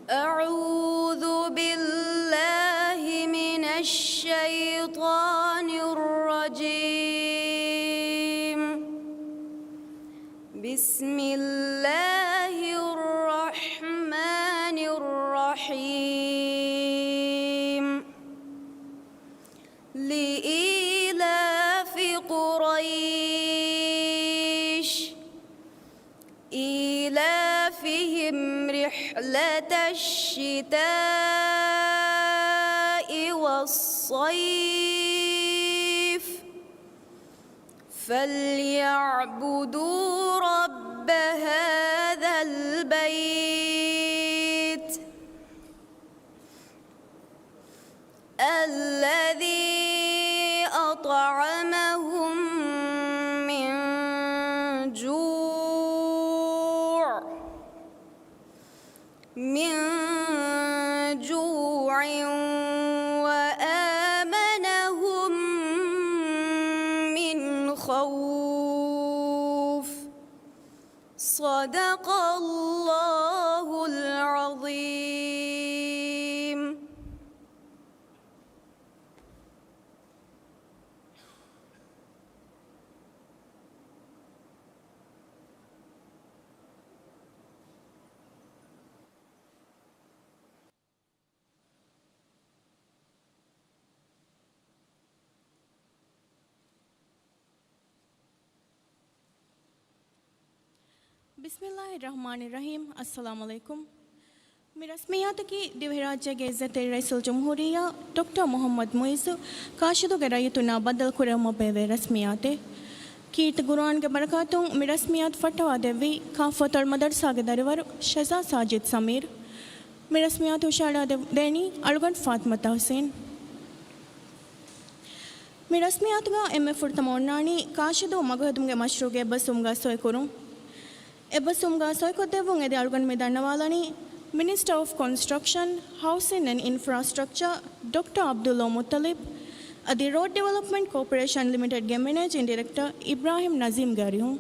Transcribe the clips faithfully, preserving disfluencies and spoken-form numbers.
أعوذ بالله من الشيطان الرجيم. بسم الله الرحمن الرحيم. لإيلاف قريش إيلافهم رحلة الشتاء والصيف فليعبدوا رب هذا البيت الذي أطعمهم من جوع، من جوع وآمنهم من خوف. صدق الله العظيم. ބިސްމިއްލާހި ރަޙްމާނި ރަޙީމް. އައްސަލާމު ޢަލައިކުމް. މި ރަސްމިއްޔާތަކީ ދިވެހިރާއްޖޭގެ އިއްޒަތްތެރި ރައީސުލްޖުމްހޫރިއްޔާ ޑޮކްޓަރ މުޙައްމަދު މުޢިއްޒު ކާށިދޫގެ ރައްޔިތުންނާ ބައްދަލު ކުރެވުމަށް ބޭއްވޭ ރަސްމިއްޔާތެއް. ކީރިތި ޤުރުއާންގެ ބަރަކާތުން މި ރަސްމިއްޔާތު ފައްޓަވާ ދެއްވީ ކާފަތު އަލް މަދަރުސާގެ ދަރިވަރު ޝަޒާ ސާޖިދް ސަމީރު. މި ރަސްމިއްޔާތު ހުށަހަޅާ ދެ-، ދޭނީ އަޅުގަނޑު ފާތިމަތު ތަޙުސީން. މި ރަސްމިއްޔާތުގަ އެންމެ ފުރަތަމަ އޮންނާނީ ކާށިދޫ މަގުހެދުމުގެ މަޝްރޫޢުގެ އެއްބަސްވުމުގަ ސޮއިކުރުން. އެއްބަސްވުމުގަ ސޮއިކޮށްދެއްވުން އެދި އަޅުގަނޑު މި ދަންނަވާލަނީ މިނިސްޓަރ އޮފް ކޮންސްޓްރަކްޝަން، ހައުސިން އެންޑް އިންފްރާސްޓްރަކްޗަރ ޑޮކްޓަރ ޢަބްދުﷲ މުއްޠަލިބް އަދި ރޯޑް ޑިވެލޮޕްމަންޓް ކޯޕަރޭޝަން ލިމިޓެޑްގެ މެނޭޖިން ޑިރެކްޓަރ އިބްރާހިމް ނަޒީމްގެ އަރިހުން.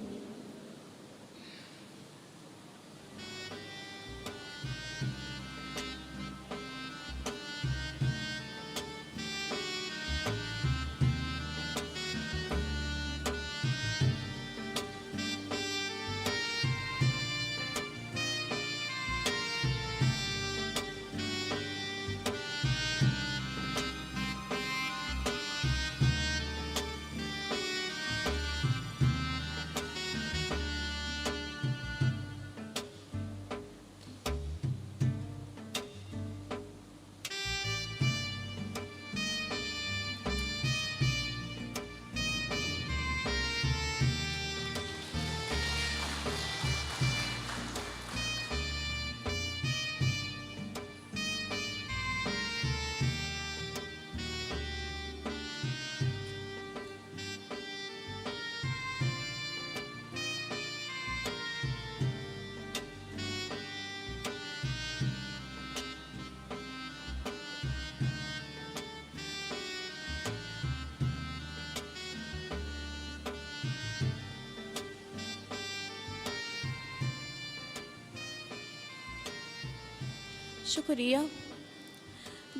ޝުކުރިއްޔާ.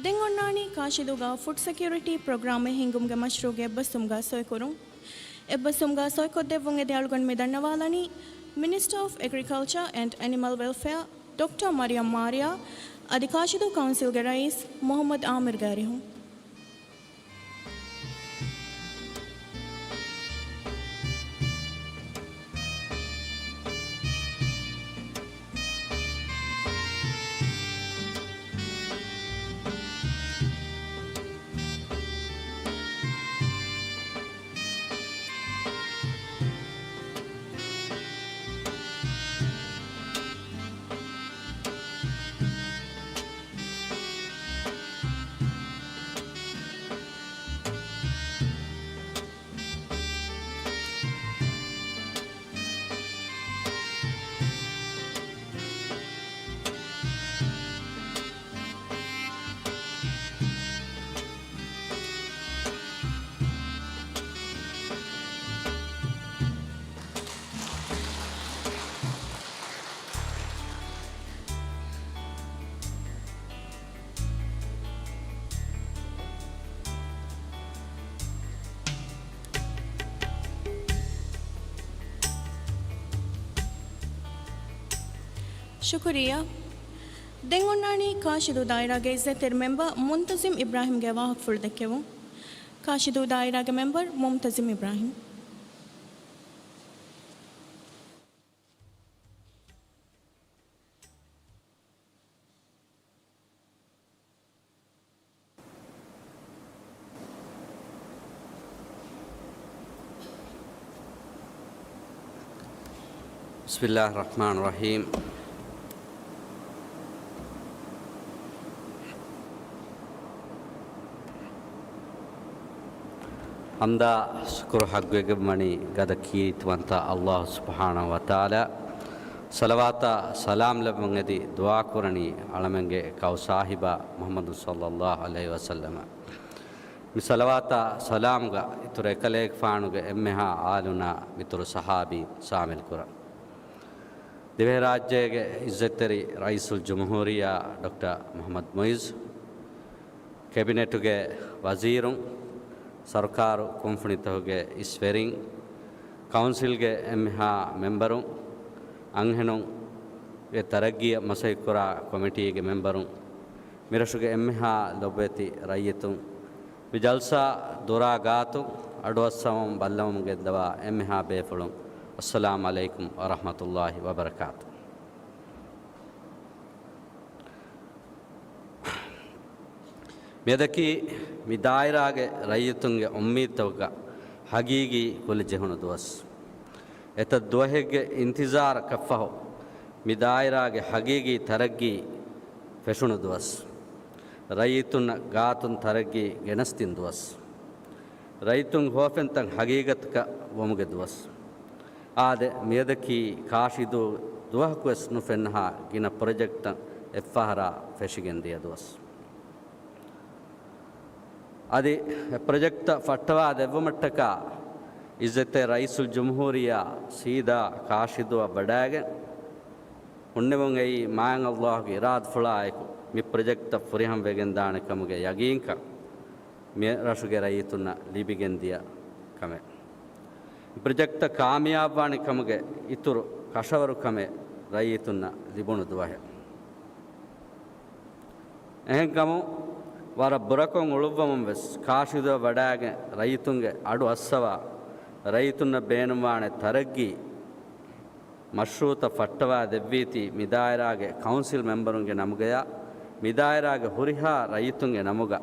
ދެން އޮންނާނީ ކާށިދޫގަ ފުޑް ސެކިއުރިޓީ ޕްރޮގްރާމެއް ހިންގުމުގެ މަޝްރޫޢުގެ އެއްބަސްވުމުގަ ސޮއިކުރުން. އެއްބަސްވުމުގަ ސޮއިކޮށްދެއްވުން އެދި އަޅުގަނޑު މި ދަންނަވާލަނީ މިނިސްޓަރ އޮފް އެގްރިކަލްޗަރ އެންޑް އެނިމަލް ވެލްފެއާ ޑޮކްޓަރ މަރިޔަމް މާރިޔާ އަދި ކާށިދޫ ކައުންސިލްގެ ރައީސް މުޙައްމަދު އާމިރުގެ އަރިހުން. ޝުކުރިއްޔާ. ދެން އޮންނާނީ ކާށިދޫ ދާއިރާގެ އިއްޒަތްތެރި މެމްބަރ މުންތަޒިމް އިބްރާހިމްގެ ވާހަކަފުޅު ދެއްކެވުން. ކާށިދޫ ދާއިރާގެ މެމްބަރ މުންތަޒިމް އިބްރާހިމް. بسم الله الرحمن الرحيم. ޙަމްދާ ޝުކުރު ޙައްޤުވެގެންވަނީ ގަދަ ކީރިތިވަންތަ ﷲ ސުބްޙާނަހޫ ވަތަޢާލާ. ޞަލަވާތާ ސަލާމް ލެއްވުން އެދި ދުޢާ ކުރަނީ އަޅަމެންގެ ކައު ސާހިބާ މުޙައްމަދު ޞައްލައްލާހު ޢަލައިހި ވަސައްލަމަށް. މި ޞަލަވާތާ ސަލާމްގަ އިތުރު އެކަލޭގެފާނުގެ އެންމެހާ އާލުންނާ މިތުރު ޞަޙާބީން ޝާމިލް ކުރަން. ދިވެހިރާއްޖޭގެ އިއްޒަތްތެރި ރައީސުލްޖުމްހޫރިއްޔާ ޑޮކްޓަރ މުޙައްމަދު މުޢިއްޒު، ކެބިނެޓުގެ ވަޒީރުން، ސަރުކާރު ކުންފުނިތަކުގެ އިސްވެރިން، ކައުންސިލްގެ އެންމެހާ މެމްބަރުން، އަންހެނުންގެ ތަރައްގީއަށް މަސައްކަތްކުރާ ކޮމިޓީގެ މެމްބަރުން، މިރަށުގެ އެންމެހާ ލޮބުވެތި ރައްޔިތުން، މި ޖަލްސާ ދުރާ ގާތު އަޑުއައްސަވަމުން ބައްލަވަމުން ގެންދަވާ އެންމެހާ ބޭފުޅުން، އައްސަލާމު ޢަލައިކުމް ވަރަޙްމަތުﷲ ވަބަރަކާތު. މިއަދަކީ މި ދާއިރާގެ ރައްޔިތުންގެ އުއްމީދުތަކުގަ ޙަޤީޤީ ކުލަ ޖެހުނު ދުވަސް. އެތައް ދުވަހެއްގެ އިންތިޒާރަކަށްފަހު، މި ދާއިރާގެ ޙަޤީޤީ ތަރައްގީ ފެށުނު ދުވަސް. ރައްޔިތުންނަށް ގާތުން ތަރައްގީ ގެނެސްދިން ދުވަސް. ރައްޔިތުންގެ ހުވަފެންތައް ޙަޤީޤަތަކަށް ވުމުގެ ދުވަސް. އާދެ، މިއަދަކީ ކާށިދޫ ދުވަހަކުވެސް ނުފެންނަހާ ގިނަ ޕްރޮޖެކްޓްތައް އެއްފަހަރާ ފެށިގެން ދިޔަ ދުވަސް. އަދި އެ ޕްރޮޖެކްޓްތައް ފައްޓަވާ ދެއްވުމަށްޓަކާ އިއްޒަތްތެރި ރައީސުލްޖުމްހޫރިއްޔާ ސީދާ ކާށިދޫއަށް ވަޑައިގެން ހުންނެވުން އެއީ މާތް ﷲ ގެ އިރާދަފުޅާއެކު މި ޕްރޮޖެކްޓްތައް ފުރިހަމަވެގެންދާނެ ކަމުގެ ޔަގީންކަން މި ރަށުގެ ރައްޔިތުންނަށް ލިބިގެންދިޔަ ކަމެއް. ޕްރޮޖެކްޓްތައް ކާމިޔާބުވާނެ ކަމުގެ އިތުރު ކަށަވަރު ކަމެއް ރައްޔިތުންނަށް ލިބުނު ދުވަހެއް. އެހެންކަމުން، ވަރަށް ބުރަކޮށް އުޅުއްވަމުން ވެސް ކާށިދޫއަށް ވަޑައިގެން ރައްޔިތުންގެ އަޑު އައްސަވާ، ރައްޔިތުންނަށް ބޭނުންވާނެ ތަރައްގީ މަޝްރޫޢުތައް ފައްޓަވާ ދެއްވީތީ މި ދާއިރާގެ ކައުންސިލް މެމްބަރުންގެ ނަމުގަޔާ، މި ދާއިރާގެ ހުރިހާ ރައްޔިތުންގެ ނަމުގަ،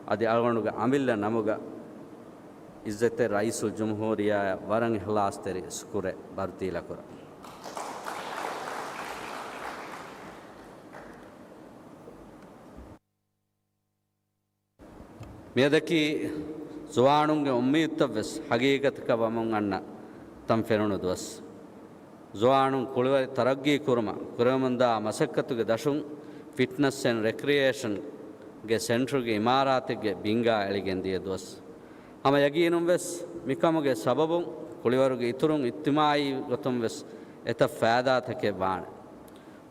އަދި އަޅުގަނޑުގެ އަމިއްލަ ނަމުގަ، އިއްޒަތްތެރި ރައީސުލްޖުމްހޫރިއްޔާއަށް ވަރަށް އިޚްލާޞްތެރި ޝުކުރެއް ބަރުތީލާކުރަން. މިއަދަކީ ޒުވާނުންގެ އުއްމީދުތައް ވެސް ޙަޤީޤަތަކަށް ވަމުން އަންނަ ތަން ފެނުނު ދުވަސް. ޒުވާނުން ކުޅިވަރި ތަރައްގީ ކުރުމަށް ކުރެވެމުންދާ މަސައްކަތުގެ ދަށުން ފިޓްނަސް އެންޑް ރެކްރިއޭޝަންގެ ސެންޓަރުގެ އިމާރާތެއްގެ ބިންގާ އެޅިގެން ދިޔަ ދުވަސް. ހަމަ ޔަގީނުން ވެސް މިކަމުގެ ސަބަބުން ކުޅިވަރުގެ އިތުރުން އިޖްތިމާޢީ ގޮތުން ވެސް އެތައް ފައިދާތަކެއް ވާނެ.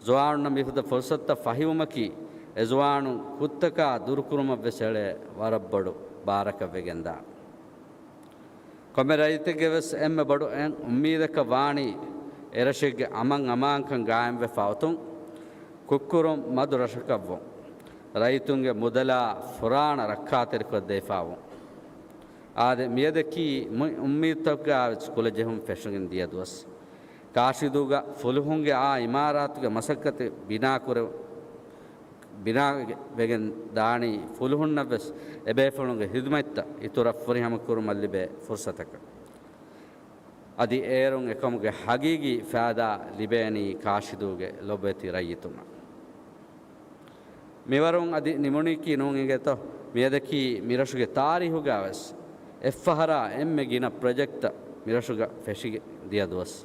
ޒުވާނުންނަށް މިފަދަ ފުރުޞަތުތައް ފަހިވުމަކީ، އެ ޒުވާނުން ކުށްތަކާ ދުރުކުރުމަށް ވެސް އެޅޭ ވަރަށް ބޮޑު ބާރަކަށް ވެގެންދާނެ. ކޮންމެ ރައްޔިތެއްގެ ވެސް އެންމެ ބޮޑު އެއް އުއްމީދަކަށް ވާނީ، އެރަށެއްގެ އަމަން އަމާންކަން ގާއިމްވެފަ އޮތުން، ކުށްކުރުން މަދު ރަށަކަށްވުން، ރައްޔިތުންގެ މުދަލާ ފުރާނަ ރައްކާތެރިކޮށްދެވިފަ ވުން. އާދެ، މިއަދަކީ މި އުއްމީދުތަކުގައި ވެސް ކުލަ ޖެހުން ފެށިގެން ދިޔަ ދުވަސް. ކާށިދޫގަ ފުލުހުންގެ އާ އިމާރާތުގެ މަސައްކަތެއް ބިނާ ކުރެ-، ބިނާ ވެގެން ދާނީ ފުލުހުންނަށް ވެސް އެބޭފުޅުންގެ ޚިދުމަތްތައް އިތުރަށް ފުރިހަމަ ކުރުމަށް ލިބޭ ފުރުޞަތަކަށް. އަދި އޭރުން އެކަމުގެ ޙަޤީޤީ ފައިދާ ލިބޭނީ ކާށިދޫގެ ލޮބުވެތި ރައްޔިތުންނަށް. މިވަރުން އަދި ނިމުނީކީ ނޫން އިނގޭތޯ؟ މިއަދަކީ މިރަށުގެ ތާރީހުގަ ވެސް އެއްފަހަރާ އެންމެ ގިނަ ޕްރޮޖެކްޓްތައް މިރަށުގަ ފެށި ދިޔަ ދުވަސް.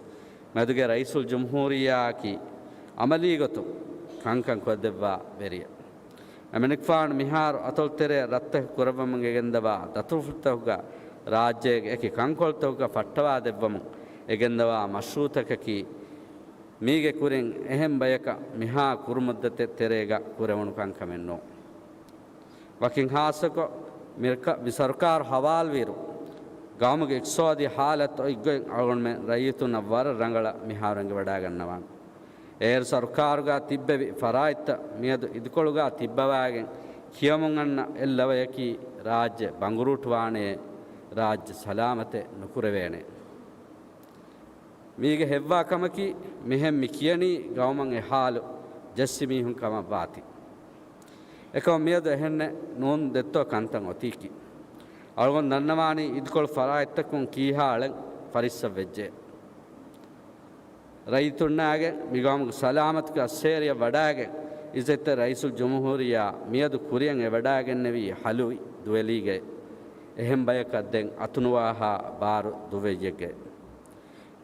މެދުގެ ރައީސުލްޖުމްހޫރިއްޔާއަކީ އަމަލީ ގޮތުން ކަންކަން ކޮށްދެއްވާ ވެރިއެއް. އެމަނިކުފާނު މިހާރު އަތޮޅުތެރެއަށް ރަށްތަކެއް ކުރައްވަމުން އެގެންދަވާ ދަތުރުފުށްތަކުގަ ރާއްޖޭގެ އެކި ކަންކޮޅުތަކުގަ ފައްޓަވާ ދެއްވަމުން އެގެންދަވާ މަޝްރޫޢުތަކަކީ މީގެ ކުރިން އެހެން ބަޔަކަށް މިހާ ކުރުމުއްދަތެއް ތެރޭގަ ކުރެވުނު ކަންކަމެއް ނޫން. ވަކިން ޚާއްޞަކޮށް، މި ރަ-، މި ސަރުކާރު ހަވާލުވިއިރު، ގައުމުގެ އިޤްތިޞާދީ ޙާލަތު އޮތްގޮތް އަޅުގަނޑުމެން ރައްޔިތުންނަށް ވަރަށް ރަނގަޅަށް މިހާރު އެނގިވަޑައިގަންނަވާނެ. އޭރު ސަރުކާރުގަ ތިއްބެވި ފަރާތްތައް މިއަދު އިދިކޮޅުގަ ތިއްބަވާގެން ކިޔަމުން އަންނަ އެއްލަވަޔަކީ ރާއްޖެ ބަނގުރޫޓުވާނެޔޭ، ރާއްޖެ ސަލާމަތެއް ނުކުރެވޭނެ. މީގެ ހެއްވާ ކަމަކީ، މިހެން މި ކިޔަނީ ގައުމަށް އެ ހާލު ޖެއްސި މީހުން ކަމަށް ވާތީ. އެކަމަށް މިއަދު އެހެންނެއް ނޫން ދެއްތޯ ކަންތައް އޮތީކީ. އަޅުގަނޑު ދަންނަވާނީ އިދިކޮޅު ފަރާތްތަކުން ކީހާ އަޅެން ފަރިއްސަ ވެއްޖެ. ރައްޔިތުންނާގެ މި ގައުމުގެ ސަލާމަތުގެ އައްސޭރިއަށް ވަޑާގެން، އިއްޒަތްތެރި ރައީސުލްޖުމްހޫރިއްޔާ މިއަދު ކުރިއަށް އެ ވަޑާގެންނެވީ ހަލުވި ދުވެލީގައި. އެހެން ބަޔަކަށް ދެން އަތުނުވާހާ ބާރު ދުވެއްޔެއްގައި.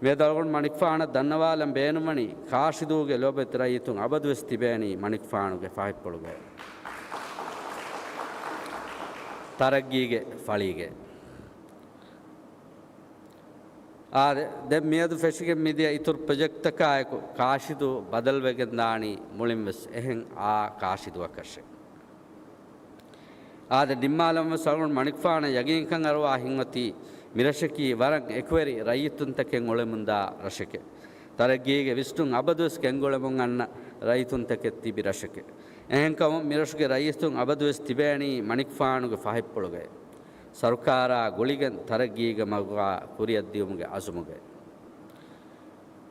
މިއަދު އަޅުގަނޑު މަނިކުފާނަށް ދަންނަވާލަން ބޭނުންވަނީ، ކާށިދޫގެ ލޯބިވެތި ރައްޔިތުން އަބަދުވެސް ތިބޭނީ މަނިކުފާނުގެ ފަހަތްޕުޅުގައި. ތަރައްގީގެ ފަޅީގައި. އާދެ، ދެން މިއަދު ފެށިގެން މިދިޔަ އިތުރު ޕްރޮޖެކްޓްތަކާއެކު ކާށިދޫ ބަދަލުވެގެންދާނީ މުޅިންވެސް އެހެން އާ ކާށިދުއަކަށެއް. އާދެ، ނިންމާލަންވެސް އަޅުގަނޑު މަނިކުފާނަށް ޔަގީންކަން އަރުވާ ހިތްއޮތީ، މިރަށަކީ ވަރަށް އެކުވެރި ރައްޔިތުންތަކެއް އުޅެމުންދާ ރަށެކޭ. ތަރައްގީގެ ވިސްނުން އަބަދުވެސް ގެންގުޅެމުން އަންނަ ރައްޔިތުންތަކެއް ތިބި ރަށެކޭ. އެހެންކަމުން މިރަށުގެ ރައްޔިތުން އަބަދުވެސް ތިބޭނީ މަނިކުފާނުގެ ފަހަތްޕުޅުގައި. ސަރުކާރާ ގުޅިގެން ތަރައްގީގެ މަގުގާ ކުރިއަށްދިޔުމުގެ އަޒުމުގައި.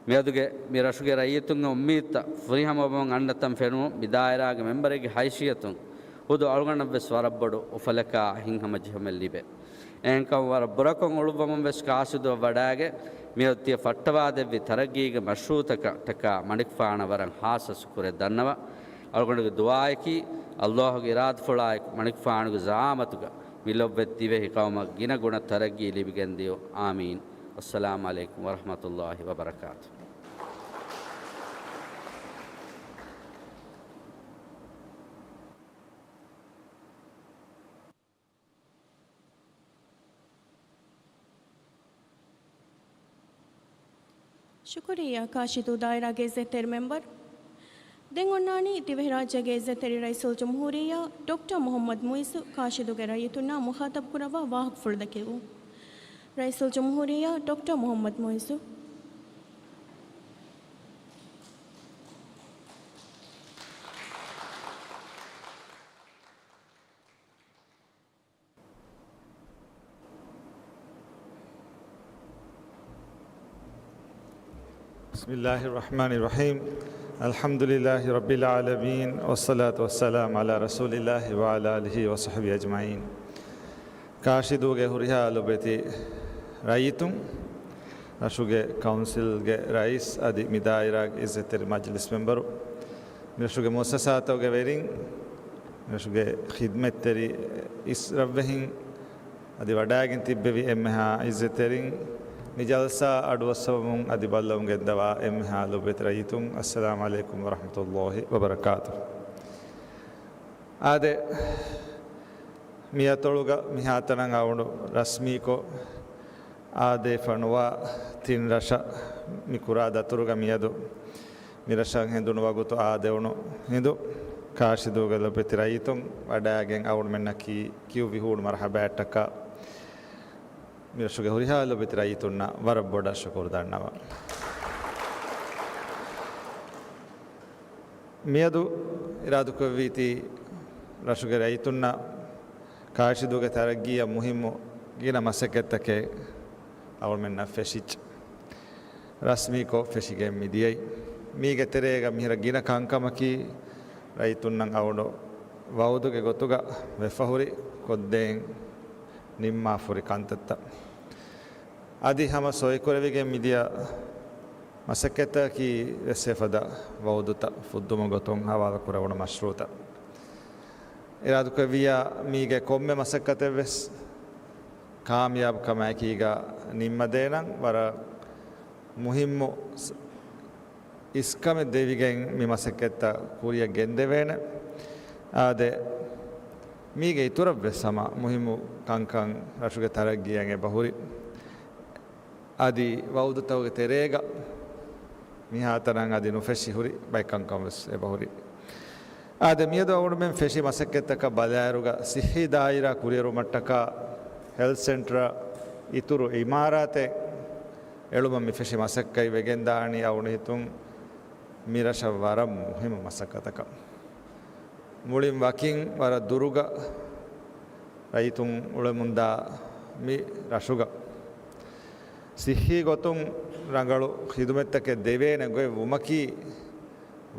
މިއަދުގެ މި ރަށުގެ ރައްޔިތުންގެ އުއްމީދުތައް ފުރިހަމަވަމުން އަންނަތަން ފެނުމުން، މި ދާއިރާގެ މެމްބަރެއްގެ ހައިސިއްޔަތުން ޚުދު އަޅުގަނޑަށްވެސް ވަރަށް ބޮޑު އުފަލަކާ ހިތްހަމަޖެހުމެއް ލިބޭ. އެހެންކަމުން ވަރަށް ބުރަކޮށް އުޅުއްވަމުން ވެސް ކާށިދޫއަށް ވަޑާގެ، މިއޮތީ ފައްޓަވާދެއްވި ތަރައްގީގެ މަޝްރޫޢުތަކަށްޓަކާ މަނިކުފާނަށް ވަރަށް ހާއްސަ ޝުކުރެއް ދަންނަވަން. އަޅުގަނޑުގެ ދުޢާއަކީ، ﷲ ގެ އިރާދަފުޅާއެކު މަނިކުފާނުގެ ޒަޢާމަތުގަ މި ލޮބުވެތި ދިވެހި ޤައުމަށް ގިނަ ގުނަ ތަރައްގީ ލިބިގެންދިޔުން. އާމީން. އައްސަލާމު ޢަލައިކުމް ވަރަޙްމަތުﷲ ވަބަރަކާތުހު. ޝުކުރިއްޔާ ކާށިދޫ ދާއިރާގެ އިއްޒަތްތެރި މެމްބަރު. ދެން އޮންނާނީ ދިވެހިރާއްޖޭގެ އިއްޒަތްތެރި ރައީސުލްޖުމްހޫރިއްޔާ ޑޮކްޓަރ މުޙައްމަދު މުޢިއްޒު ކާށިދޫގެ ރައްޔިތުންނާ މުޚާޠަބު ކުރައްވާ ވާހަކަފުޅު ދެކެވުން. ރައީސުލްޖުމްހޫރިއްޔާ ޑޮކްޓަރ މުޙައްމަދު މުޢިއްޒު. بسم الله الرحمن الرحيم. الحمد لله رب العالمين، والصلاة والسلام على رسول الله وعلى آله وصحبه أجمعين. ކާށިދޫގެ ހުރިހާ ލޮބެތި ރައްޔިތުން، ރަށުގެ ކައުންސިލްގެ ރައީސް އަދި މި ދާއިރާގެ އިއްޒަތްތެރި މަޖިލިސް މެމްބަރު، މިރަށުގެ މުއައްސަސާތަކުގެ ވެރިން، މިރަށުގެ ޚިދްމަތްތެރި އިސް ރަށްވެހިން، އަދި ވަޑާގެން ތިއްބެވި އެންމެހާ އިއްޒަތްތެރިން، މި ޖަލްސާ އަޑުއައްސަވަމުން އަދި ބައްލަވަމުން ގެންދަވާ އެންމެހާ ލޮބުވެތި ރައްޔިތުން، އައްސަލާމު ޢަލައިކުމް ވަރަޙްމަތުﷲ ވަބަރަކާތުހު. އާދެ، މި އަތޮޅުގަ މިހާތަނަށް އައުނު ރަސްމީކޮށް، އާދެ ފަނުވާ ތިން ރަށަށް މި ކުރާ ދަތުރުގަ މިއަދު މިރަށަށް ހެނދުނު ވަގުތު އާދެވުނު ހިނދު، ކާށިދޫގެ ލޮބެތި ރައްޔިތުން ވަޑާގެން އައުންމެންނަކީ ކިޔުއްވި ހޫނު މަރުޙަބާއަށްޓަކާ، މިރަށުގެ ހުރިހާ ލޮބެތި ރައްޔިތުންނަށް ވަރަށް ބޮޑަށް ޝުކުރު ދަންނަވަން. މިއަދު އިރާދަކުރެއްވީތީ، ރަށުގެ ރައްޔިތުންނަށް ކާށިދޫގެ ތަރައްގީއަށް މުހިއްމު ގިނަ މަސައްކަތްތަކެއް އަޅުމެންނަށް ފެށިއްޖެ. ރަސްމީކޮށް ފެށިގެން މިދިޔައީ. މީގެ ތެރޭގަ މިހިރަ ގިނަ ކަންކަމަކީ، ރައްޔިތުންނަށް އަވަޑު ވައުދުގެ ގޮތުގަ ވެފަހުރި ކޮށްދޭން ނިންމާފުރި ކަންތައްތައް. އަދި ހަމަ ސޮއިކުރެވިގެން މިދިޔަ މަސައްކަތަކީ ވެސް އެފަދަ ވައުދުތައް ފުއްދުމުގެ ގޮތުން ހަވާލު ކުރެވުނު މަޝްރޫޢުތައް. އިރާދަކުރެއްވިއްޔާ މީގެ ކޮންމެ މަސައްކަތެއް ވެސް ކާމިޔާބު ކަމާއެކީގަ ނިންމަދޭނަން ވަރަށް މުހިއްމު ސް-، އިސްކަމެއް ދެވިގެން މި މަސައްކަތްތައް ކުރިއަށް ގެންދެވޭނެ. އާދެ، މީގެ އިތުރަށްވެސް ހަމަ މުހިއްމު ކަންކަން ރަށުގެ ތަރައްގީއަށް އެބަހުރި. އަދި ވައުދުތަކުގެ ތެރޭގަ މިހާތަނަށް އަދި ނުފެށި ހުރި ބައެއް ކަންކަން ވެސް އެބަހުރި. އާދެ، މިއަދު އަޅުގަނޑުމެން ފެށި މަސައްކަތްތަކަށް ބަލާއިރުގަ ޞިއްޙީ ދާއިރާ ކުރިއެރުމަށްޓަކާ ހެލްތް ސެންޓަރ އިތުރު އިމާރާތެއް އެޅުމަށް މި ފެށި މަސައްކަތް ވެގެންދާނީ އަޅުގަނޑު ހިތުން މި ރަށަށް ވަރަށް މުހިއްމު މަސައްކަތަކަށް. މުޅިން ވަކިން ވަރަށް ދުރުގަ ރައްޔިތުން އުޅެމުންދާ މި ރަށުގަ ސިއްހީ ގޮތުން ރަނގަޅު ޚިދުމަތްތަކެއް ދެވޭނެ ގޮތް ވުމަކީ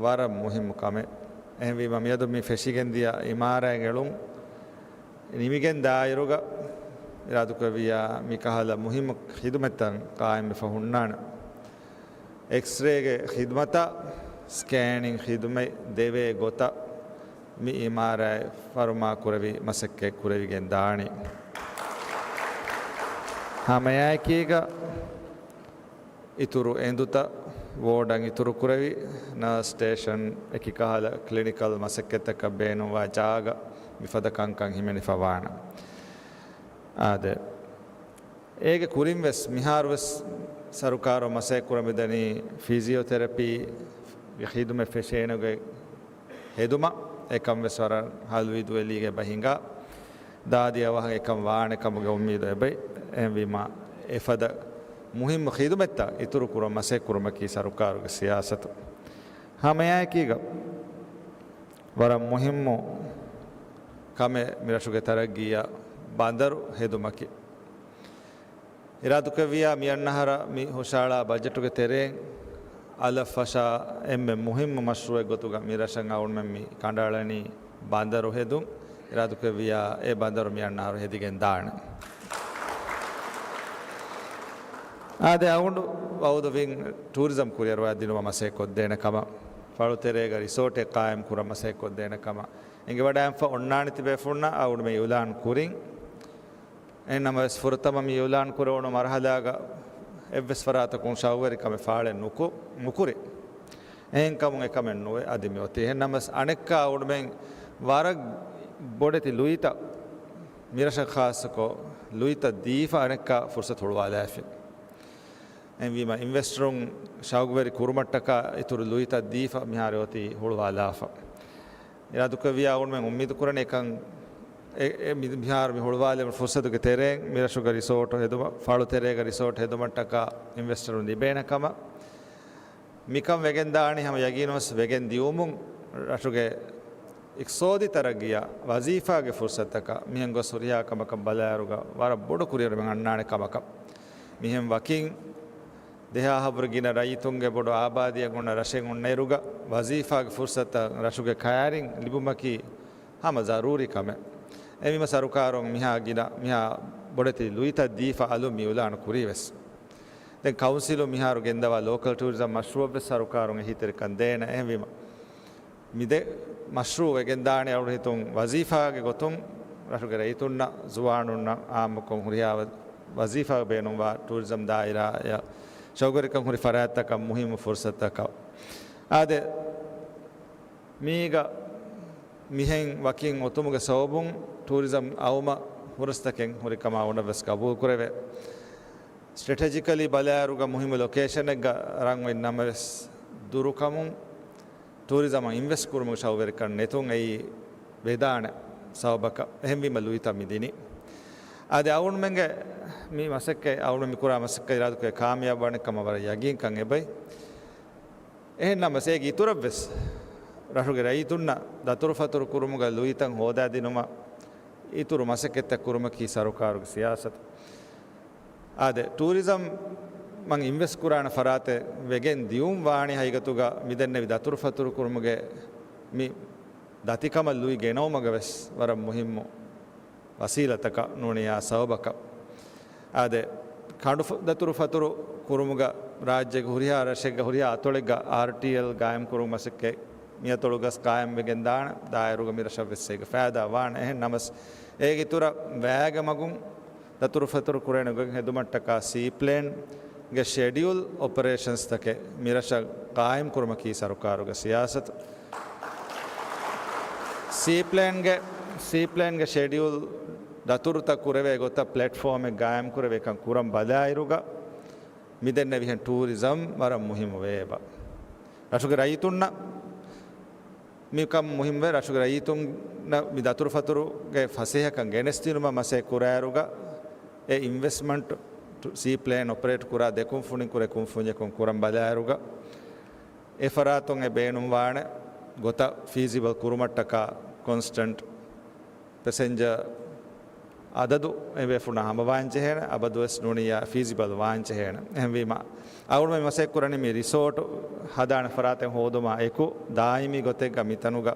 ވަރަށް މުހިއްމު ކަމެއް. އެހެންވީމަ، މިއަދު މި ފެށިގެންދިޔަ އިމާރާތް އެޅުން ނިމިގެން ދާއިރުގަ އިރާދުކުރެއްވިއްޔާ، މިކަހަލަ މުހިއްމު ޚިދުމަތްތައް ޤާއިމްވެފަ ހުންނާނެ. އެކްސްރޭގެ ޚިދުމަތާ، ސްކޭނިން ޚިދުމަތް ދެވޭ ގޮތަށް މި އިމާރާތް ފަރުމާކުރެވި މަސައްކަތް ކުރެވިގެން ދާނީ. ހަމައެއާއެކީގަ އިތުރު އެނދުތައް، ވޯޑަށް އިތުރުކުރެވި ނާސް ސްޓޭޝަން، އެކި ކަހަލަ ކްލިނިކަލް މަސައްކަތްތަކަށް ބޭނުންވާ ޖާގަ، މިފަދަ ކަންކަން ހިމެނިފަ ވާނެ. އާދެ، އޭގެ ކުރިން ވެސް މިހާރު ވެސް ސަރުކާރުން މަސައްކަތް ކުރަމުންދަނީ ފިޒިއޯތެރަޕީ ޚިދުމަތް ފެށޭނެގޮތް ހެދުމަށް. އެކަން ވެސް ވަރަށް ހަލުވި ދުވެލީގެ ބަހިނގާ ދާދިޔަ ވަހަށް އެކަން ވާނެ ކަމުގެ އުއްމީދު އެބައި. އެހެންވީމަ، އެފަދަ މުހިއްމު ޚިދުމަތްތައް އިތުރު ކުރަން މަސައްކަތް ކުރުމަކީ ސަރުކާރުގެ ސިޔާސަތު. ހަމައެއާއެކީގަ ވަރަށް މުހިއްމު ކަމެއް މި ރަށުގެ ތަރައްގީއަށް ބަނދަރު ހެދުމަކީ. އިރާދުކުރެއްވިއްޔާ، މިއަންނަ އަހަރަށް މި ހުށައަޅާ ބަޖެޓުގެ ތެރެއިން އަލަށް ފަށާ އެންމެ މުހިއްމު މަޝްރޫއެއް ގޮތުގަ މި ރަށަށް އަޅުގަނޑުމެން މި ކަނޑައަޅަނީ ބަނދަރު ހެދުން. އިރާދުކުރެއްވިއްޔާ، އެ ބަނދަރު މިއަންނަ އަހަރު ހެދިގެން ދާނެ. އާދެ، އަޅުގަނޑު ވައުދުވިން ޓޫރިޒަމް ކުރިއަރުވާ ދިނުމަށް މަސައްކަތް ކޮށްދޭނެ ކަމަށް، ފަޅުތެރޭގަ ރިސޯޓެއް ޤާއިމް ކުރަން މަސައްކަތް ކޮށްދޭނެ ކަމަށް އެނގިވަޑައިގެންފަ އޮންނާނެތި ބޭފުޅުންނަށް އަޅުގަނޑުމެން އިޢުލާން ކުރިން. އެހެންނަމަވެސް، ފުރަތަމަ މި އިޢުލާން ކުރެވުނު މަރުޙަލާގަ އެއްވެސް ފަރާތަކުން ޝައުގުވެރިކަމެއް ފާޅެއް ނުކު-، ނުކުރި. އެހެންކަމުން އެކަމެއް ނުވެ އަދި މި އޮތީ. އެހެންނަމަވެސް، އަނެއްކާ އަޅުގަނޑުމެން ވަރަށް ބޮޑެތި ލުއިތައް، މިރަށަށް ޚާއްޞަކޮށް ލުއިތައް ދީފަ އަނެއްކާ ފުރުސަތު ހުޅުވާލާފިން. އެހެންވީމަ، އިންވެސްޓަރުން ޝައުގުވެރި ކުރުމަށްޓަކާ އިތުރު ލުއިތައް ދީފަ މިހާރު އޮތީ ހުޅުވާލާފަ. އިރާދުކުރެއްވިއްޔާ އަޅުގަނޑުމެން އުއްމީދު ކުރަނީ އެކަން އެ، އެ، މި، މިހާރު މި ހުޅުވާލެވުނު ފުރުސަތުގެ ތެރެއިން މި ރަށުގަ ރިސޯޓު ހެދުމަށް، ފަޅުތެރޭގަ ރިސޯޓު ހެދުމަށްޓަކާ އިންވެސްޓަރުން ލިބޭނެ ކަމަށް. މިކަން ވެގެން ދާނީ ހަމަ ޔަގީނުވެސް ވެގެން ދިއުމުން ރަށުގެ އިޤްތިޞާދީ ތަރައްގީއަށް ވަޒީފާގެ ފުރުސަތަކަށް މިހެން ގޮސް ހުރިހާ ކަމަކަށް ބަލާއިރުގަ ވަރަށް ބޮޑު ކުރިއެރުމެއް އަންނާނެ ކަމަކަށް. މިހެން ވަކިން ދެހާހަށްވުރެ ގިނަ ރައްޔިތުންގެ ބޮޑު އާބާދީއެއް އޮންނަ ރަށެއް އޮންނައިރުގަ ވަޒީފާގެ ފުރުސަތައް ރަށުގެ ކައިރިން ލިބުމަކީ ހަމަ ޒަރޫރީ ކަމެއް. އެހެންވީމަ ސަރުކާރުން މިހާ ގިނަ، މިހާ ބޮޑެތި ލުއިތައް ދީފަ އަލުން މި އިޢުލާނު ކުރީވެސް. ދެން ކައުންސިލުން މިހާރު ގެންދަވާ ލޯކަލް ޓޫރިޒަމް މަޝްރޫއަށްވެސް ސަރުކާރުން އެހީތެރިކަން ދޭނެ. އެހެންވީމަ މި ދެ މަޝްރޫއު ވެގެންދާނެ އަޅުގަނޑު ހިތުން ވަޒީފާގެ ގޮތުން ރަށުގެ ރައްޔިތުންނަށް، ޒުވާނުންނަށް އާއްމުކޮށް ހުރިހާ ވަ-، ވަޒީފާގެ ބޭނުންވާ ޓޫރިޒަމް ދާއިރާއަށް ޝައުގުވެރިކަން ހުރި ފަރާތްތަކަށް މުހިއްމު ފުރުސަތުތަކަށް. އާދެ، މީގަ މިހެން ވަކިން އޮތުމުގެ ސަބަބުން ޓޫރިޒަމް އައުމަށް ހުރަސްތަކެއް ހުރި ކަމަށް އަޅުގަނޑަށްވެސް ގަބޫލުކުރެވޭ. ސްޓްރެޓެޖިކަލީ ބަލާއިރުގަ މުހިއްމު ލޮކޭޝަނެއްގަ ރަންވި ނަމަވެސް، ދުރުކަމުން ޓޫރިޒަމަށް އިންވެސްޓް ކުރުމުގެ ޝައުގުވެރިކަން ނެތުން އެއީ ވެދާނެ ސަބަބަކަށް. އެހެންވީމަ ލުއިތައް މި ދިނީ. އަދި އަޅުގަނޑުމެންގެ މި މަސައްކަތް، އަޅުގަނޑު މި ކުރާ މަސައްކަތް އިރާދަކުރޭ ކާމިޔާބުވާނެ ކަމަށް ވަރަށް ޔަގީންކަން އެބައި. އެހެންނަމަވެސް، އޭގެ އިތުރަށްވެސް ރަށުގެ ރައްޔިތުންނަށް ދަތުރުފަތުރު ކުރުމުގަ ލުއިތައް ހޯދާދިނުމަށް އިތުރު މަސައްކަތްތައް ކުރުމަކީ ސަރުކާރުގެ ސިޔާސަތު. އާދެ، ޓޫރިޒަމް މަން އިންވެސްޓް ކުރާނެ ފަރާތެއް ވެގެން ދިއުން ވާނީ ހަގީގަތުގަ މިދެންނެވި ދަތުރުފަތުރު ކުރުމުގެ މި ދަތިކަމަށް ލުއި ގެނައުމުގަވެސް ވަރަށް މުހިއްމު ވަސީލަތަކަށް ނޫނިޔާ ސަބަބަކަށް. އާދެ، ކަނޑު ފަ-، ދަތުރު ފަތުރު ކުރުމުގަ ރާއްޖޭގެ ހުރިހާ ރަށެއްގަ ހުރިހާ އަތޮޅެއްގަ އާރްޓީއެލް ގާއިމް ކުރުމަށެކޭ މި އަތޮޅުގަސް ގާއިމްވެގެން ދާނެ. ދާއިރުގަ މި ރަށަށްވެސް އޭގެ ފައިދާ ވާނެ. އެހެން ނަމަސް، އޭގެ އިތުރަށް ވައިގެ މަގުން ދަތުރުފަތުރު ކުރޭނެ ގޮތް ހެދުމަށްޓަކާ ސީޕްލޭންގެ ޝެޑިއުލް އޮޕަރޭޝަންސްތަކެއް މިރަށަށް ގާއިމް ކުރުމަކީ ސަރުކާރުގެ ސިޔާސަތު. ސީޕްލޭންގެ، ސީޕްލޭންގެ ޝެޑިއުލް ދަތުރުތައް ކުރެވޭ ގޮތަށް ޕްލެޓްފޯމެއް ގާއިމް ކުރެވޭކަން ކުރަން ބަލާއިރުގަ މިދެންނެވިހެން ޓޫރިޒަމް ވަރަށް މުހިއްމު ވޭބަ. ރަށުގެ ރައްޔިތުންނަށް މިކަން މުހިންމުވެ، ރަށުގެ ރައްޔިތުންނަށް މި ދަތުރުފަތުރުގެ ފަސޭހަކަން ގެނެސްދިނުމަށް މަސައްކަތް ކުރާއިރުގަ، އެ އިންވެސްޓްމަންޓް ސީޕްލޭން އޮޕަރޭޓް ކުރާ ދެ ކުންފުނިން ކުރެ ކުންފުންޏަކުން ކުރަން ބަލާއިރުގަ، އެ ފަރާތުން އެ ބޭނުންވާނެ ގޮތަށް ފީސިބަލް ކުރުމަށްޓަކާ ކޮންސްޓަންޓް ޕެސެންޖަރ އަދަދު އެ ބޭފުޅުންނާ ހަމަވާން ޖެހޭނެ، އަބަދުވެސް ނޫނިއްޔާ ފީސިބަލް ވާން ޖެހޭނެ. އެހެންވީމަ، އަޅުގަނޑުމެން މަސައްކަތް ކުރަނީ މި ރިސޯޓު ހަދާނެ ފަރާތެއް ހޯދުމާ އެކު، ދާއިމީ ގޮތެއްގަ މިތަނުގަ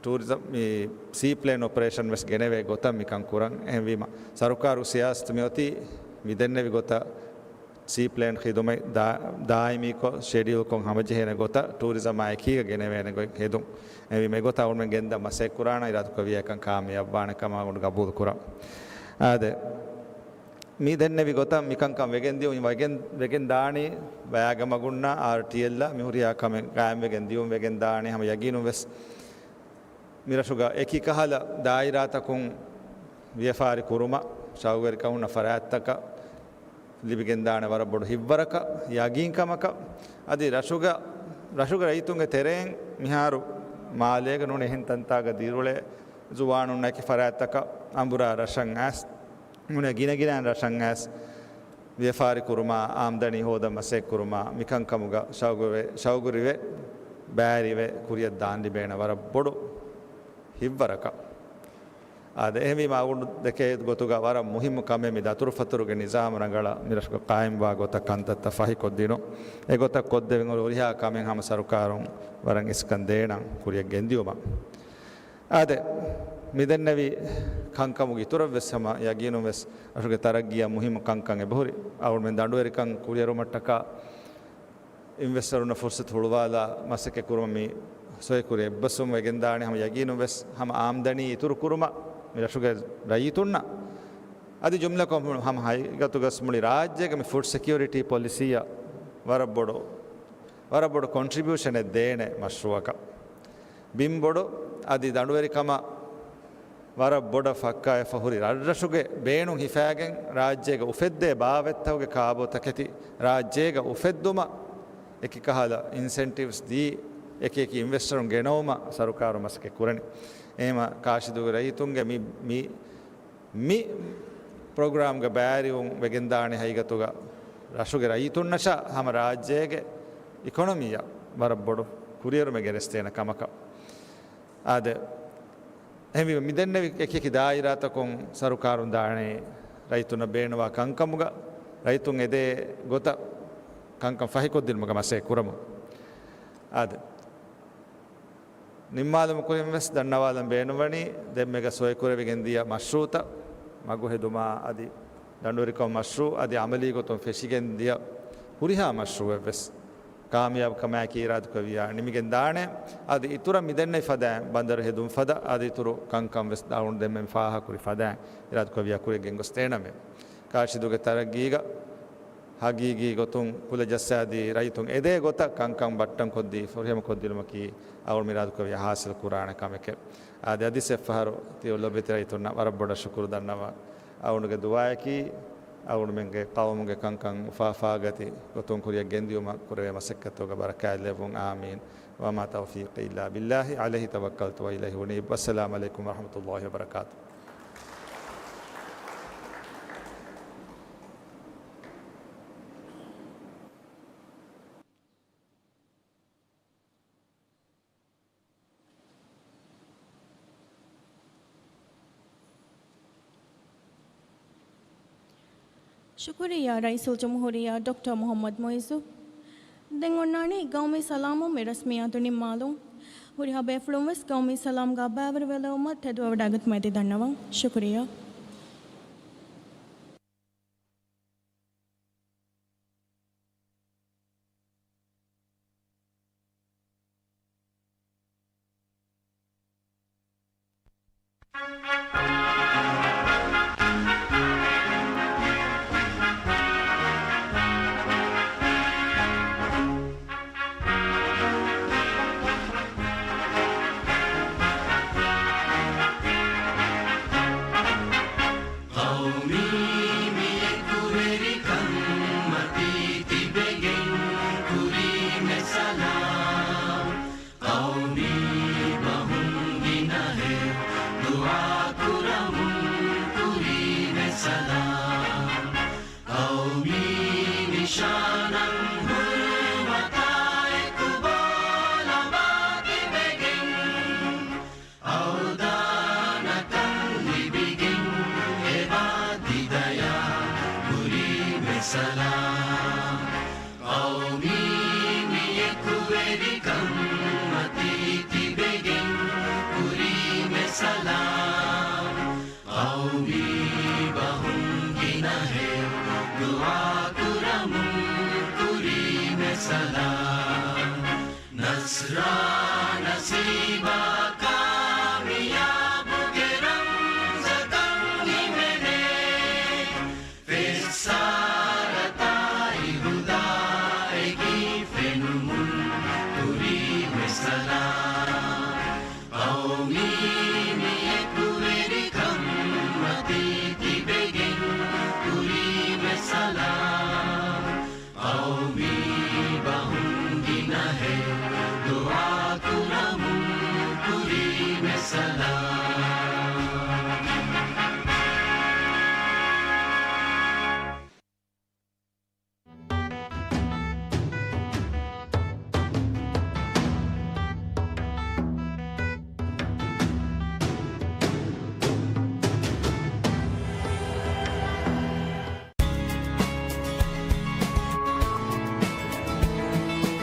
ޓޫރިޒަމް މި ސީޕްލޭން އޮޕަރޭޝަން ވެސް ގެނެވޭ ގޮތަށް މިކަން ކުރަން. އެހެންވީމަ، ސަރުކާރު ސިޔާސަތު މިއޮތީ މިދެންނެވި ގޮތަށް ސީޕްލޭން ޚިދުމަތް ދާ-، ދާއިމީކޮށް، ޝެޑިއުލްކޮށް ހަމަޖެހޭނެ ގޮތަށް ޓޫރިޒަމާ އެކީގަ ގެނެވޭނެ ގޮތް ހެދުން. އެހެންވީމަ، އެގޮތަށް އަޅުގަނޑުމެން ގެންދާ މަސައްކަތް ކުރާނަން، އިރާދަކުރެއްވިއްޔާ އެކަން ކާމިޔާބުވާނެ ކަމަށް އަޅުގަނޑު ގަބޫލު ކުރަން. އާދެ، މި ދެންނެވި ގޮތަށް މިކަންކަން ވެގެން ދިޔުން، ވެގެން، ވެގެން ދާނީ ބަޔާގަ މަގުންނާ އާރްޓީއެލްއަށް މި ހުރިހާ ކަމެއް ގާއިމްވެގެން ދިޔުން ވެގެން ދާނީ ހަމަ ޔަގީނުން ވެސް. މި ރަށުގަ އެކި ކަހަލަ ދާއިރާތަކުން ވިޔަފާރި ކުރުމަށް ޝައުގުވެރިކަން ހުންނަ ފަރާތްތަކަށް ލިބިގެންދާނެ ވަރަށް ބޮޑު ހިތްވަރަކަށް، ޔަގީންކަމަކަށް. އަދި ރަށުގަ، ރަށުގެ ރައްޔިތުންގެ ތެރެއިން މިހާރު މާލޭގަ ނޫނީ އެހެން ތަންތާގަ ދިރިއުޅޭ ޒުވާނުންނާ އެކި ފަރާތްތަކަށް އަނބުރާ ރަށަށް އައިސް، ނޫނީ ގިނަގިނައިން ރަށަށް އައިސް، ވިޔަފާރި ކުރުމާ، އާމްދަނީ ހޯދަން މަސައްކަތް ކުރުމާ، މިކަންކަމުގަ ޝައުގުވެ-، ޝައުގުވެރިވެ، ބައިވެރިވެ ކުރިއަށް ދާން ލިބޭނެ ވަރަށް ބޮޑު ހިތްވަރަކަށް. އާދެ، އެހެންވީމަ، އަޅުގަނޑު ދެކޭ ގޮތުގަ ވަރަށް މުހިއްމު ކަމެއް މި ދަތުރުފަތުރުގެ ނިޒާމު ރަނގަޅަށް މި ރަށުގަ ޤާއިމްވާ ގޮތަށް ކަންތައްތައް ފަހިކޮށްދިނުން. އެގޮތަށް ކޮށްދެވިން ހުރިހާ ކަމެއް ހަމަ ސަރުކާރުން ވަރަށް އިސްކަން ދޭނަން ކުރިއަށް ގެންދިޔުމަށް. އާދެ، މިދެންނެވި ކަންކަމުގެ އިތުރަށްވެސް ހަމަ ޔަގީނުންވެސް ރަށުގެ ތަރައްގީއަށް މުހިއްމު ކަންކަން އެބަހުރި. އަޅުގަނޑުމެން ދަނޑުވެރިކަން ކުރިއެރުމަށްޓަކާ އިންވެސްޓަރުންނަށް ފުރުސަތު ހުޅުވާލާ މަސައްކަތް ކުރުމަށް މި ސޮއިކުރި އެއްބަސްވުން ވެގެންދާނެ. ހަމަ ޔަގީނުންވެސް ހަމަ އާމްދަނީ އިތުރު ކުރުމަށް މި ރަށުގެ ރައްޔިތުންނަށް. އަދި ޖުމްލަކޮށް ހަމަ ހަގީގަތުގަސް މުޅި ރާއްޖޭގެ މި ފުޑް ސެކިއުރިޓީ ޕޮލިސީއަށް ވަރަށް ބޮޑު، ވަރަށް ބޮޑު ކޮންޓްރިބިއުޝަނެއް ދޭނެ މަޝްރޫއަކަށް. ބިންބޮޑު އަދި ދަނޑުވެރިކަމަށް ވަރަށް ބޮޑަށް ފައްކާވެފަ ހުރި ރަށްރަށުގެ ބޭނުން ހިފާގެން ރާއްޖޭގަ އުފެއްދޭ ބާވަތްތަކުގެ ކާބޯތަކެތި ރާއްޖޭގަ އުފެއްދުމަށް އެކި ކަހަލަ އިންސެންޓިވްސް ދީ، އެކި އެކި އިންވެސްޓަރުން ގެނައުމަށް ސަރުކާރު މަސައްކަތް ކުރަނީ. އެހެމަ ކާށިދޫގެ ރައްޔިތުންގެ މި، މި، މި ޕްރޮގްރާމްގެ ބައިވެރިވުން ވެގެންދާނެ ހަގީގަތުގަ ރަށުގެ ރައްޔިތުންނަށާ ހަމަ ރާއްޖޭގެ އިކޮނޮމީއަށް ވަރަށް ބޮޑު ކުރިއެރުމެއް ގެނެސްދޭނެ ކަމަކަށް. އާދެ، އެހެންވީމަ، މިދެންނެވި އެކި އެކި ދާއިރާތަކުން ސަރުކާރުން ދާނީ ރައްޔިތުންނަށް ބޭނުންވާ ކަންކަމުގަ ރައްޔިތުން އެދޭ ގޮތަށް ކަންކަން ފަހިކޮށްދިނުމުގެ މަސައްކަތް ކުރަމުން. އާދެ، ނިންމާލުމުގެ ކުރިން ވެސް ދަންނަވާލަން ބޭނުންވަނީ، ދެންމެގަ ސޮއިކުރެވިގެން ދިޔަ މަޝްރޫއުތައް، މަގު ހެދުމާ އަދި ދަނޑުވެރިކަމު މަޝްރޫއު އަދި އަމަލީ ގޮތުން ފެށިގެން ދިޔަ ހުރިހާ މަޝްރޫއެއް ވެސް ކާމިޔާބު ކަމާއެކީ އިރާދަކުރެއްވިޔާ ނިމިގެން ދާނެ. އަދި އިތުރަށް މިދެންނެވި ފަދައިން ބަނދަރު ހެދުން ފަދަ އަދި އިތުރު ކަންކަން ވެސް އަޅުގަނޑު ދެންމެ ފާހަގަކުރި ފަދައިން އިރާދަކުރެއްވިޔާ ކުރިއަށް ގެންގޮސްދޭނަމޭ. ކާށިދޫގެ ތަރައްގީގަ ހަގީގީ ގޮތުން ކުލަ ޖައްސާދީ ރައްޔިތުން އެދޭ ގޮތަށް ކަންކަން ބައްޓަން ކޮށްދީ ފުރިހަމަ ކޮށްދިނުމަކީ އަޅުގަނޑު އިރާދަކުރެއްވިޔާ ހާސިލް ކުރާނެ ކަމެކޭ. އާދެ، އަދިސް އެއްފަހަރު ތިޔަ ލޮބެތި ރައްޔިތުންނަށް ވަރަށް ބޮޑަށް ޝުކުރު ދަންނަވަން. އަޅުގަނޑުގެ ދުޢާއަކީ، އަޅުގަނޑުމެންގެ ޤައުމުގެ ކަންކަން އުފާ އުފާގަތި ގޮތުން ކުރިއަށް ގެންދިޔުމަށް ކުރެވޭ މަސައްކަތުގަ ބަރަކާތް ލެއްވުން. އާމީން. وما توفيقي إلا بالله عليه توكلت وإليه أنيب. والسلام عليكم ورحمة الله وبركاته. ޝުކުރިއްޔާ ރައީސުލްޖުމްހޫރިއްޔާ ޑޮކްޓަރ މުޙައްމަދު މުޢިއްޒު. ދެން އޮންނާނީ ގައުމީ ސަލާމުން މި ރަސްމިއްޔާތު ނިންމާލުން. ހުރިހާ ބޭފުޅުން ވެސް ގައުމީ ސަލާމްގާ ބައިވެރިވެލައުމަށް ތެދުވެވަޑައިގަތުމަށް އެދި ދަންނަވަން. ޝުކުރިއްޔާ.